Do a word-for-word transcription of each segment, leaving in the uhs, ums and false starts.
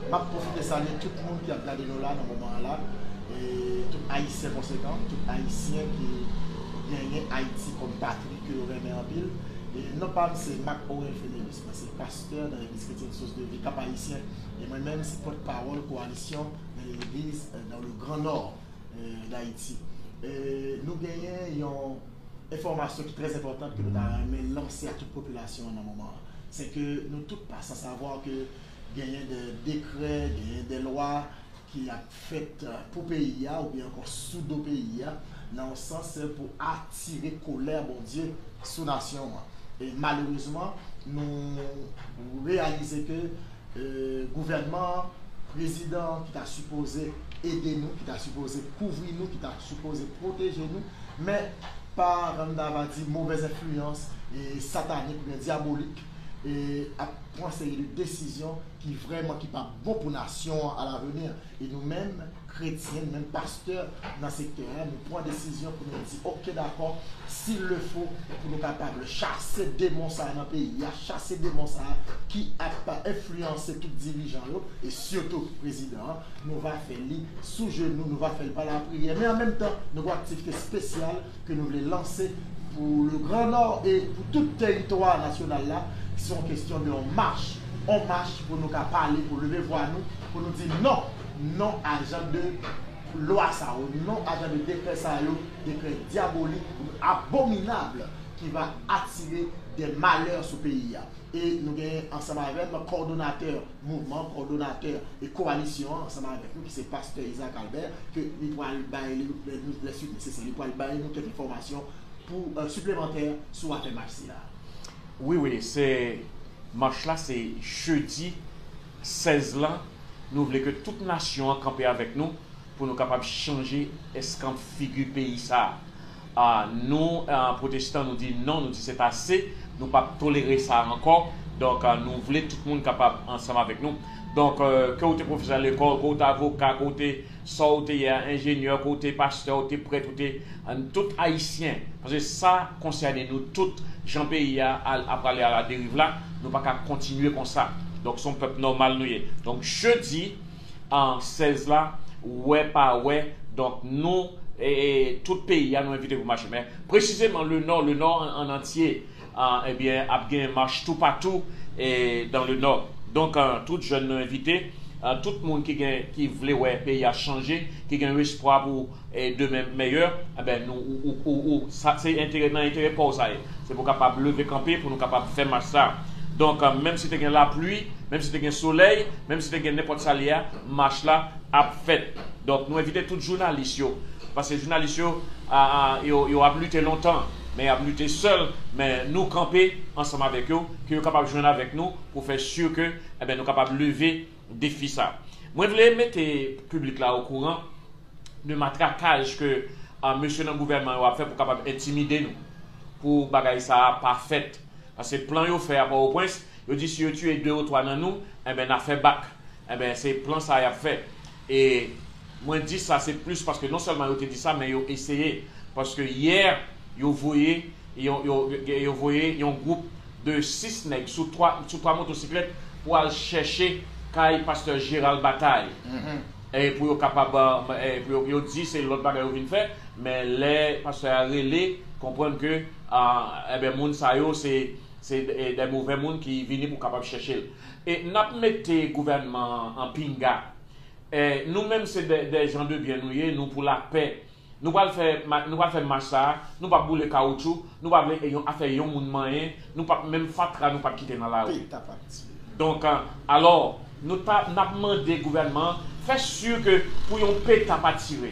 M ap pwofite salye tout moun ki ap gade nou la nan moman an la, e tout Ayisyen konsekan, tout Ayisyen ki genyen Ayiti kòm patri ke yo renmen anpil. E non pa m se Marc Aurel Fenelus, mwen se pastè nan legliz kretyèn Source de Vie Cap Haïtien, e mwen menm se pòtpawòl kowalisyon nan legliz, euh, dans le Grand Nord, euh, d'Haïti. E nou genyen yon enfòmasyon ki trè enpòtan ke nou ta renmen lanse a tout popilasyon an nan moman an. Se ke nou tout pa san savwa ke genyen de dekrè, genyen de lwa ki ap fèt, euh, pou peyi a, oubyen ankò sou do peyi a, nan yon sans pou atire kolè Bondye sou nasyon an. E malerezman, nou reyalize ke, euh, gouvènman an, prezidan an ki ta sipoze ede nou, ki ta sipoze kouvri nou, ki ta sipoze pwoteje nou, men pa, jan nou ta va di, movèz enfliyans e satanik oubyen dyabolik, e ap pran seri de desizyon ki vrèman, ki pa bon pou nasyon an alavni. E nou menm, kretyen, nou menm pastè nan sektè a, nou pran desizyon pou nou di, oke, dakò, s'il le faut, pou nou kapab chase demon sa a nan peyi a, chase demon sa a ki ap enfliyanse tout dirijan yo, e sitou prezidan an, nou va fè li sou jenou, nou va fè l pa lapriyè, men an menm tan, nou gen aktivite espesyal ke nou vle lanse pou le Grand Nord e pou tout teritwa nasyonal la. Se yon kesyon de yon mach, yon mach pou nou ka pale, pou leve vwa nou, pou nou di non, non a jan de lwa sa yo, non a jan de dekrè sa yo, dekrè dyabolik, abominab, ki va atire de malè sou peyi a. E nou genyen ansanm avè m kòdonatè mouvman, kòdonatè e kowalisyon an, ansanm avèk nou, ki se pastè Isaac Albert, ke li pral bay li, lè, lè si nesesè, li pral bay nou kèk enfòmasyon pou, euh, siplemantè sou afè mach sila. Wi, wi, se mach la, se jedi sèz lan. Nou vle ke tout nasyon an kanpe avèk nou pou nou kapab chanje eskanp figi peyi sa a. A, nou, a, pwotestan, nou di non, nou di se ase, nou p ap tolere sa ankò. Donk, a, nou vle tout moun kapab ansanm avèk nou. Donk, e, ke w te pwofesè lekòl, ke w te avoka, ke w te sa w te ye a, enjenyè, ke w te pastè, w te prèt, w te, a, tout Ayisyen. Paske sa konsène nou tout, jan peyi a al, ap prale aladeriv la, nou pa ka kontinye konsa. Donk, se yon pèp nòmal nou ye. Donk, jedi, an sèz la, wè pa wè, donk nou, e, e, tout peyi a, nou envite pou mache. Men, presizeman, le Nò, le Nò an, an antye, a, ebyen, ap gen mach toupatou, e, dans le Nord. Donk, a, tout jèn nou envite, a, tout moun ki gen, ki vle wè peyi a chanje, ki gen espwa pou, e, demen meyè, ebyen, nou, ou, ou, ou, ou, sa, se enterè, nan enterè pa w sa ye. Se pou w kapab leve kanpe, pou nou kapab fè mach sa. Donk, a, menm si te gen lapli, menm si te gen solèy, menm si te gen nenpòt sa l ye a, mach la ap fèt. Donk, nou envite tout jounalis yo, paske jounalis yo, a, a, yo, yo ap lite lontan, men y ap lite sèl, men nou kanpe ansanm avèk yo, ke yo kapab jwenn avèk nou pou fè si ke, ebyen, nou kapab leve defi sa. Mwen vle mete piblik la okouran de matrakaj ke, a, mesye nan gouvènman yo ap fè pou kapab entimide nou, pou bagay sa a pa fèt. Paske plan yo fè a Pòtoprens, yo di si yo tiye de ou twa nan nou, enben, n a fè bak. Enben, se plan sa y ap fè. E mwen di sa, se plis paske non sèlman yo te di sa, men yo eseye. Paske yè, yo voye, yo, yo, yo, yo voye yon gwoup de sis nèg sou twa, sou twa motosiklèt pou al chèche kay pastè Gérald Bataille. E pou yo kapab, e pou yo, yo di se lòt bagay yo vin fè, men lè pastè a rele, konprann ke, a, enben, moun sa yo, se, se de, de movè moun ki vini pou kapab chèche l. E n ap mete gouvènman an pinga. E nou menm, se de, de jan de byen nou ye, nou pou lapè. Nou pral fè ma-, nou pral fè mach sa a, nou p ap boule kawoutchou, nou pa vle yon afè yon moun manyen, nou p ap menm fatra, nou p ap kite nan lari. Peta p ap tire. Donk, a, alò, nou ta, n ap mande gouvènman an, fè si ke pou yon peta pa tire.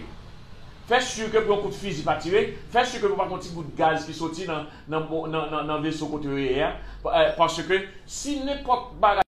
Fè si ke pou yon kout fizi pa tire, fè si ke pou pa gen yon ti gout gaz ki soti nan, nan, nan, nan, nan veso kote yo ye a, pa-, e, paske si nenpòt bagay